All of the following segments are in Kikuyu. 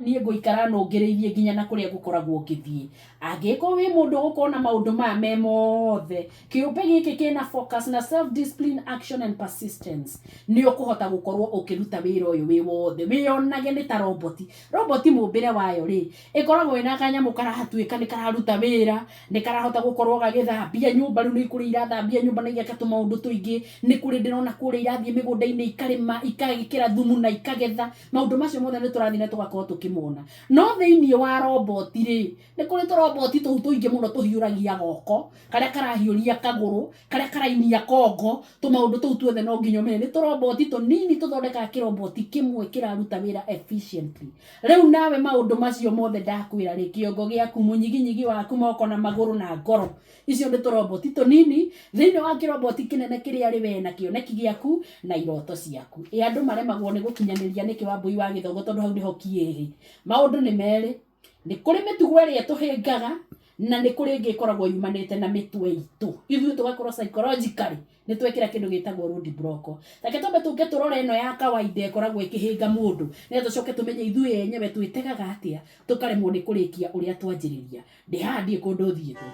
Niĩ ngũikara nũngĩrĩirie nginya na kũrĩa ngũkoragwo ngĩthiĩ. Angĩgĩkorwo wĩ mũndũ ũgũkorwo na maũndũ maya me mothe, kĩũmbe gĩkĩ kĩna focus na self discipline, action and persistence, nĩ ũkũhota gũkorwo ũkĩruta wĩra ũyũ wĩ wothe. Wĩyonage nĩ ta roboti. Roboti mũmbĩre wayo rĩ, ĩkoragwo ĩna kanyamũ karatuĩka nĩ kararuta wĩra, nĩ karahota gũkorwo gagĩthambia nyũmba, rĩu nĩ kũrĩ irathambia nyũmba na igeka tũmaũndũ tũingĩ, nĩ kũrĩ ndĩrona kũrĩa irathiĩ mĩgũnda-inĩ ikarĩma, igekĩra thumu na ikagetha. Maũndũ macio mothe nĩ tũrathiĩ na tũgakorwo tũkĩmona. No thĩinĩ wa roboti rĩ, nĩ kũrĩ tũroboti tũu tũingĩ mũno tũhiũragia goko, karĩa karahiũria kagũrũ, karĩa karainia kongo, tũmaũndũ tũu tuothe no nginya ũmenye nĩ tũroboti tũnini tũthondekaga kĩroboti kĩmwe kĩraruta wĩra efficiently. Rĩu nawe maũndũ macio mothe ndakwĩra rĩ, kĩongo gĩaku, mũnyiginyigi waku, moko na magũrũ na ngoro, icio nĩ tũroboti tũnini thĩinĩ wa kĩroboti kĩnene kĩrĩa arĩ we na kĩoneki gĩaku na iroto ciaku. Ĩ andũ maremagwo nĩ gũkinyanĩria nĩkĩ Wambũi wa Gĩthongo tondũ hau nĩho kiĩrĩ. Maũndũ nĩ merĩ, nĩ kũrĩ mĩtugo ĩrĩa ĩtũhĩngaga na nĩ kũrĩ ĩngĩ ĩkoragwo yumanĩte na mĩtwe itũ. Ithuĩ tũgakorwo psychologically nĩ twekĩra kĩndũ gĩtagwo road block. Reke twambe tũke tũrore ĩno ya kawaida ĩkoragwo ĩkĩhĩnga mũndũ, nĩgetha tũcoke tũmenye ithuĩ enyewe twĩtegaga atĩa tũkaremwo nĩ kũrĩkia ũrĩa twanjĩrĩria. Ndĩ haha ndirĩ kũndũ thiĩte.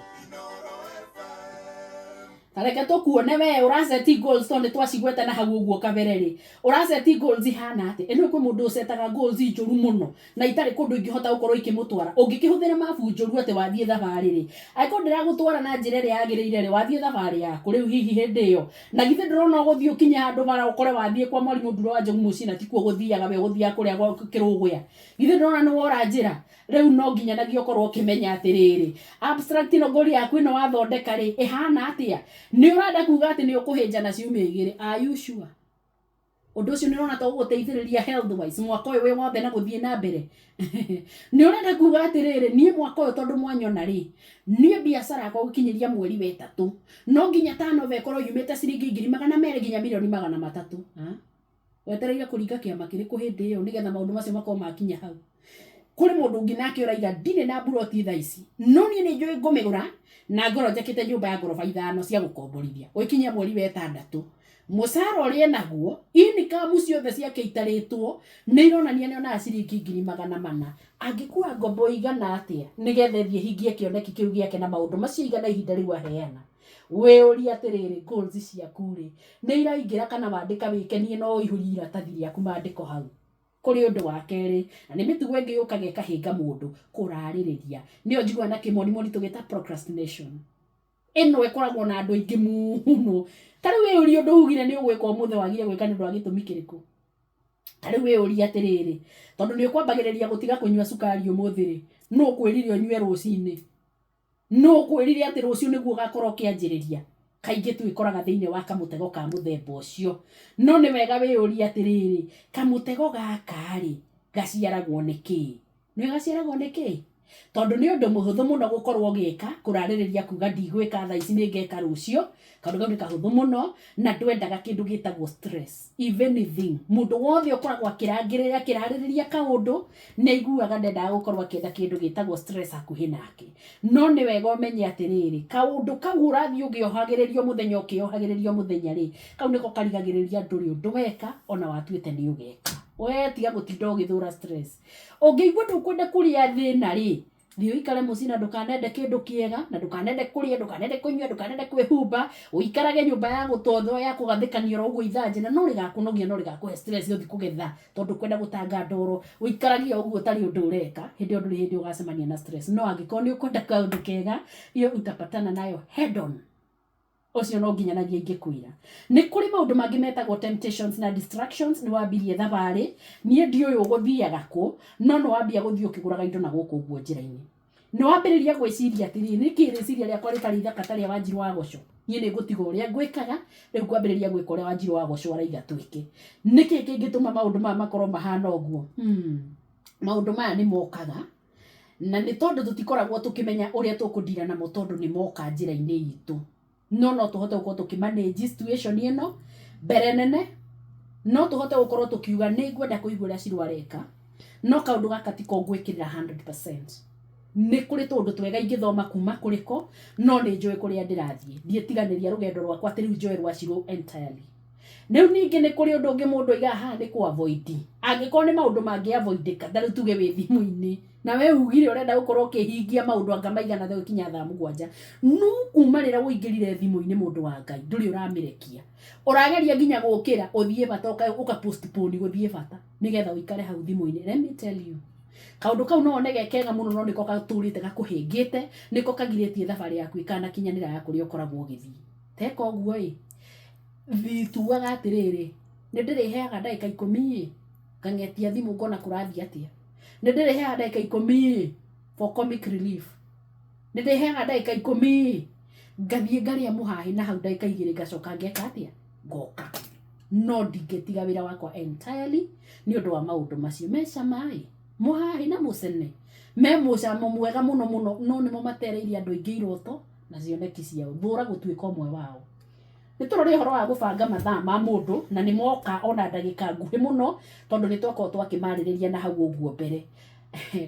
Ta reke tũkuone we ũraceti goals tondũ nĩ twacigweta na hau ũguo kabere rĩ. Ũraceti goals ihana atĩa? Ĩ nĩ kwĩ mũndũ ũcetaga goals njũru mũno na itarĩ kũndũ ingĩhota gũkorwo ikĩmũtwara. Ũngĩkĩhũthĩra mabu njũru atĩ wathiĩ thabarĩ rĩ, angĩkorwo ndĩragũtwara na njĩra ĩrĩa yagĩrĩire rĩ, wathiĩ thabarĩ yaku rĩu hihi hĩndĩ ĩyo? Na githĩ ndũrona ũgũthiĩ ũkinye handũ bara ũkore wathiĩ kwa mwarimũ Nduro wa Njogu mũciĩ na tikuo ũgũthiaga we ũgũthiaga kũrĩa gwa Kĩrũgũya. Githĩ ndũrona nĩ wora njĩra? Rĩu no nginyanagia ũkorwo ũkĩmenya atĩrĩrĩ, abstract ĩno goal yaku ĩno wathondeka rĩ, ĩhana atĩa? Nĩ ũrenda kuga atĩ nĩ ũkũhĩnja na ciumia igĩrĩ? Are you sure? Ũndũ ũcio nĩ ũrona ta ũgũgũteithĩrĩria health wise mwaka ũyũ wĩ wothe na gũthiĩ na mbere? Nĩ ũrenda kuga atĩrĩrĩ, niĩ mwaka ũyũ tondũ mwanyona rĩ, niĩ biacara yakwa gũkinyĩria mweri wa ĩtatũ, no nginya turnover ĩkorwo yumĩte ciringi 200,000 nginya 300,000,. Wetereire kũringa kĩama kĩrĩkũ hĩndĩ ĩyo nĩgetha maũndũ macio makorwo makinya hau? Kũrĩ mũndũ ũngĩ nake ũraiga ndirĩ na mburoti thaa ici, no niĩ nĩ njũĩ ngũmĩgũra na ngorwo njakĩte nyũmba ya ngoroba ithano cia gũkomborithia gũgĩkinyia mweri wa ĩtandatũ. Mũcara ũrĩa enaguo, income ciothe ciake itarĩtwo nĩ ironania nĩ onaga ciringi 400,000. Angĩkua ngombo igana atĩa nĩgetha ĩthiĩ ĩhingie kĩoneki kĩu gĩake na maũndũ macio igana ihinda rĩu aheana? Wĩyũrie atĩrĩrĩ, goals ciaku rĩ, nĩ iraingĩra kana wandĩka wĩkenie no ũihũrie iratathi rĩaku mandĩko hau? Kũrĩ ũndũ wa kerĩ, na nĩ mĩtugo ĩngĩ yũkaga ĩkahĩnga mũndũ, kũrarĩrĩria. Nĩyo njiguaga na kĩmonimoni tũgĩta procrastination. Ĩno ĩkoragwo na andũ aingĩ mũno. Ta rĩu wĩyũrie ũndũ ugire nĩ ũgwĩka ũmũthĩ wagire gwĩka nĩ ũndũ wa gĩtũmi kĩrĩkũ? Ta rĩu wĩyũrie atĩrĩrĩ, tondũ nĩ ũkwambagĩrĩria gũtiga kũnyua cukari ũmũthĩ rĩ, nũ ũkwĩrire ũnyue rũcinĩ? Nũ ũkwĩrire atĩ rũciũ nĩguo ũgakorwo ũkĩanjĩrĩria? Kaingĩ twĩkoraga thĩinĩ wa kamũtego ka mũthemba ũcio. No nĩ wega wĩyũrie atĩrĩrĩ, kamũtego gaka-rĩ, gaciaragwo nĩ kĩĩ? Nĩũĩ gaciaragwo nĩ kĩĩ? Tondũ nĩ ũndũ mũhũthũ mũno gũkorwo ũgĩka, kũrarĩrĩria kuga ndigwĩka thaa ici nĩ ngeka rũciũ, kaũndũ kau nĩ kahũthũ mũno, na ndwendaga kĩndũ gĩtagwo stress. If anything, mũndũ wothe ũkoragwo akĩrangĩrĩria akĩrarĩrĩria kaũndũ, nĩ aiguaga ndendaga gũkorwo akĩenda kĩndũ gĩtagwo stress hakuhĩ nake. No nĩ wega ũmenye atĩrĩrĩ, kaũndũ kau ũrathiĩ ũgĩohagĩrĩrio mũthenya ũkĩohagĩrĩrio mũthenya rĩ, kau nĩko karigagĩrĩria ndũrĩ ũndũ weka ona watuĩte nĩ ũgeka. We tiga gũtinda ũgĩthũra stress. Ũngĩigua ndũkwenda kũrĩa thĩna rĩ, thiĩ ũikare mũciĩ na ndũkanende kĩndũ kĩega, na ndũkanende kũrĩa, ndũkanende kũnyua, ndũkanende kwĩhumba, ũikarage nyũmba ya gũtothwo ya kũgathĩkanio oro ũguo ithanjĩ, na no rĩgakũnogia no rĩgakũhe stress ũthiĩ kũgetha tondũ ũkwenda gũtanga ndoro, ũikarage o ũguo ũtarĩ ũndũ ũreka, hĩndĩ ĩyo ndũrĩ hĩndĩ ũgacemania na stress. No angĩkorwo nĩ ũkwenda kaũndũ kega, hiyo utapatana nayo head on. Ũcio no nginyanagia ingĩkwĩra. Nĩ kũrĩ maũndũ mangĩ metagwo temptations na distractions, nĩ wambirie thabarĩ, niĩ ndiũĩ ũgũthiaga kũ, no nĩ wambia gũthiĩ ũkĩgũraga indo na gũkũ ũguo njĩra-inĩ. Nĩ wambĩrĩria gwĩciria atĩrĩrĩ, nĩkĩ rĩciria rĩakwa rĩtarĩ ithaka ta rĩa Wanjirũ wa Goco? Niĩ nĩ ngũtiga ũrĩa ngwĩkaga, rĩu ngwambĩrĩria gwĩka ũrĩa Wanjirũ wa Goco araiga twĩke. Nĩkĩ kĩngĩtũma maũndũ maya makorwo mahana ũguo? Maũndũ maya nĩ mokaga, Na nĩ tondũ tũtikoragwo tũkĩmenya ũrĩa tũkũndira namo tondũ nĩ moka njĩra-inĩ itũ. No no tũhote gũkorwo tũkĩ manage situation ĩno. Mbere nene, no tũhote gũkorwo tũkiuga nĩ ngwenda kũigua ũrĩa Shiro areka, no kaũndũ gaka tiko ngwĩkĩrĩra 100%. Nĩ kũrĩ tũũndũ twega ingĩthoma kuma kũrĩ ko, no nĩ njũĩ kũrĩa ndĩrathiĩ. Ndiĩtiganĩria rũgendo rwakwa atĩ rĩu njoe rwa Shiro entirely. Rĩu ningĩ nĩ kũrĩ ũndũ ũngĩ mũndũ aigaga haha nĩ kũ avoid. Angĩkorwo nĩ maũndũ mangĩ avoidĩka, ta rĩu tuge wĩ thimũ-inĩ na we ugire ũrenda gũkorwo ũkĩhingia maũndũ anga maigana gũkinya thaa 7, no kuma rĩrĩa ũingĩrire thimũ-inĩ mũndũ wa Ngai ndũrĩ ũramĩrekia. Ũrageria nginya gũkĩra ũthiĩ bata ũka postpone gũthiĩ bata nĩgetha ũikare hau thimũ-inĩ. Let me tell you, kaũndũ kau no wone ge kega mũno, no nĩko gatũrĩte gakũhĩngĩte, nĩko kagirĩtie thabarĩ yaku ĩkanakinyanĩra ya kũrĩa ũkoragwo ũgĩthiĩ. Teka ũguo ĩ, tugaga atĩrĩrĩ, nĩ ndĩrĩheaga ndagĩka 10 ĩ, ngang'etia thimũ ngona kũrathiĩ atĩa. Nĩ ndĩrĩheaga ndagĩka 10 ĩ, for comic relief. Nĩ ndĩrĩheaga ndagĩka 10 ĩ, ngathiĩ ngarĩa mũhahĩ na hau ndagĩka 2 ngacoka ngeka atĩa, ngoka. No ndingĩtiga wĩra wakwa entirely nĩ ũndũ wa maũndũ macio. Me cama ĩ, mũhahĩ na mũcene me mũcamo mwega mũno mũno, no nĩmo matereirie andũ aingĩ iroto na cioneki ciao. Thũra gũtuĩka ũmwe wao. Nĩ tũrore ũhoro wa gũbanga mathaa ma mũndũ, na nĩ moka ona ndagĩka nguhĩ mũno, tondũ nĩ twakorwo twakĩmarĩrĩria na hau ũguo mbere.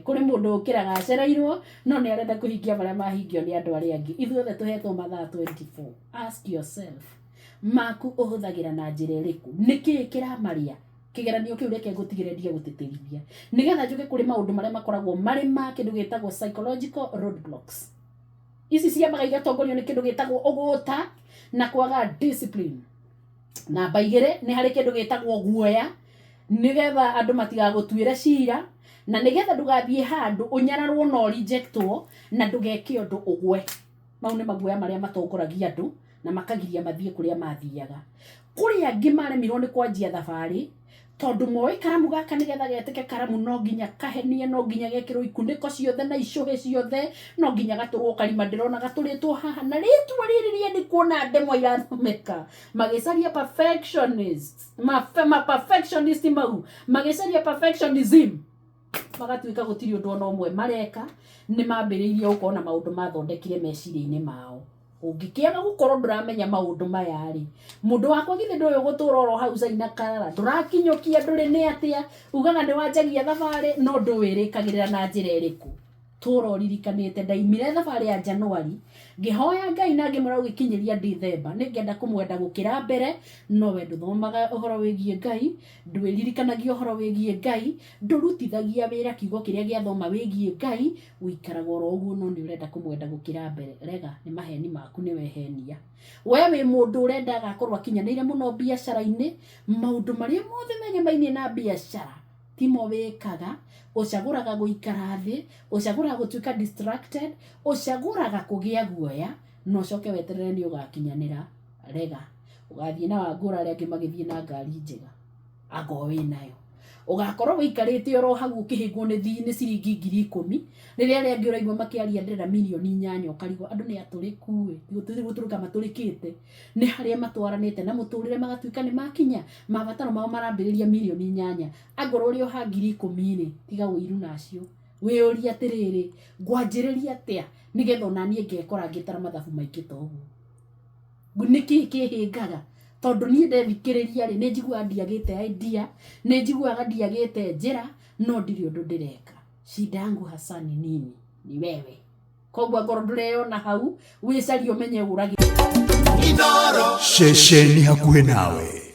Kũrĩ mũndũ ũkĩraga acereirwo, no nĩ arenda kũhingia marĩa mahingio nĩ andũ arĩa angĩ. Ithuothe tũhetwo mathaa 24. Ask yourself, maku ũhũthagĩra na njĩra ĩrĩkũ? Nĩkĩĩ kĩramarĩa? Kĩgeranio kĩu reke ngũtigĩre ndige gũtĩtĩrithia, nĩgetha njũke kũrĩ maũndũ marĩa makoragwo marĩ ma kĩndũ gĩtagwo psychological roadblocks. Ici ciambaga igatongorio nĩ kĩndũ gĩtagwo ũgũta na kwaga discipline. Namba 2 nĩ harĩ kĩndũ gĩtagwo guoya, nĩgetha andũ matigagũtuĩre cira, na nĩgetha ndũgathiĩ handũ ũnyararwo na ũrejectwo, na ndũgeke ũndũ ũgwe. Mau nĩ maguoya marĩa matongoragia andũ na makagiria mathiĩ kũrĩa mathiaga. Kũrĩ angĩ maremirwo nĩ kwanjia thabarĩ tondũ moĩ karamu gaka nĩgetha getĩke karamu no nginya kahenie, no nginya gekĩrwo ikunĩko ciothe na icũhĩ ciothe, no nginya gatũrwo karima ndĩrona gatũrĩtwo haha, na rĩtwa rĩrĩ rĩandĩkwo na ndemwa irathomeka. Magĩcaria perfectionist, ma perfectionist mau, magĩcaria perfectionism, magatuĩka gũtirĩ ũndũ ona ũmwe mareka. Nĩ mambĩrĩirie gũkorwo na maũndũ mathondekire meciria-inĩ mao. Ũngĩkĩaga gũkorwo ndũramenya maũndũ maya rĩ, mũndũ wakwa githĩ ndũĩ ũgũtũra oro hau Caina Karara, ndũrakinyũkia ndũrĩ nĩ atĩa, ugaga nĩ wanjagia thabarĩ no ndũwĩrĩkagĩrĩra na njĩra ĩrĩkũ. Tũra ũririkanĩte ndaimire thabarĩ ya Januari, ngĩhoya Ngai na ngĩmwĩra ũgĩkinyĩria Dithemba nĩngenda kũmwenda gũkĩra mbere, no we ndũthomaga ũhoro wĩgiĩ Ngai, ndwĩririkanagia ũhoro wĩgiĩ Ngai, ndũrutithagia wĩra kiugo kĩrĩa gĩathoma wĩgiĩ Ngai, ũikaraga oro ũguo no nĩ ũrenda kũmwenda gũkĩra mbere. Rega, nĩ maheni maku, nĩ wehenia. We wĩ mũndũ ũrenda agakorwo akinyanĩire mũno biacara-inĩ, maũndũ marĩa mothe megemainie na biacara timo wĩkaga, ũcagũraga gũikara thĩ, ũcagũraga gũtuĩka distracted, ũcagũraga kũgĩa guoya, na ũcoke weterere nĩ ũgakinyanĩra. Rega, ũgathiĩ na wangũra arĩa angĩ magĩthiĩ na ngari njega, angorwo wĩ nayo. Ũgakorwo wĩikarĩte oro hau ũkĩhĩngwo nĩ ciringi 10,000, rĩrĩa arĩa angĩ ũraigua makĩaria ndĩrenda mirioni 8, ũkarigwo andũ nĩ atũrĩku ĩ, gũtũrĩka matũrĩkĩte, nĩ harĩa matwaranĩte na mũtũrĩre magatuĩka nĩ makinya, mabataro mao marambĩrĩria mirioni 8, angorwo ũrĩ o ha 10,000 rĩ, tiga ũiru nacio. Wĩyũrie atĩrĩrĩ, ngwanjĩrĩria atĩa nĩgetha ona niĩ ngekora ngĩtara mathabu maingĩ ta ũguo. Nĩkĩĩ kĩhĩngaga? Tondũ niĩ ndethikĩrĩria rĩ, nĩ njiguaga ndiagĩte idea, nĩ njiguaga ndiagĩte njĩra, no ndirĩ ũndũ ndĩreka. Shida yangu hasa ni nini? Ni wewe. Koguo angorwo ndũreyona hau, wĩcarie ũmenye ũragĩ. Ceceni hakuhĩ nawe.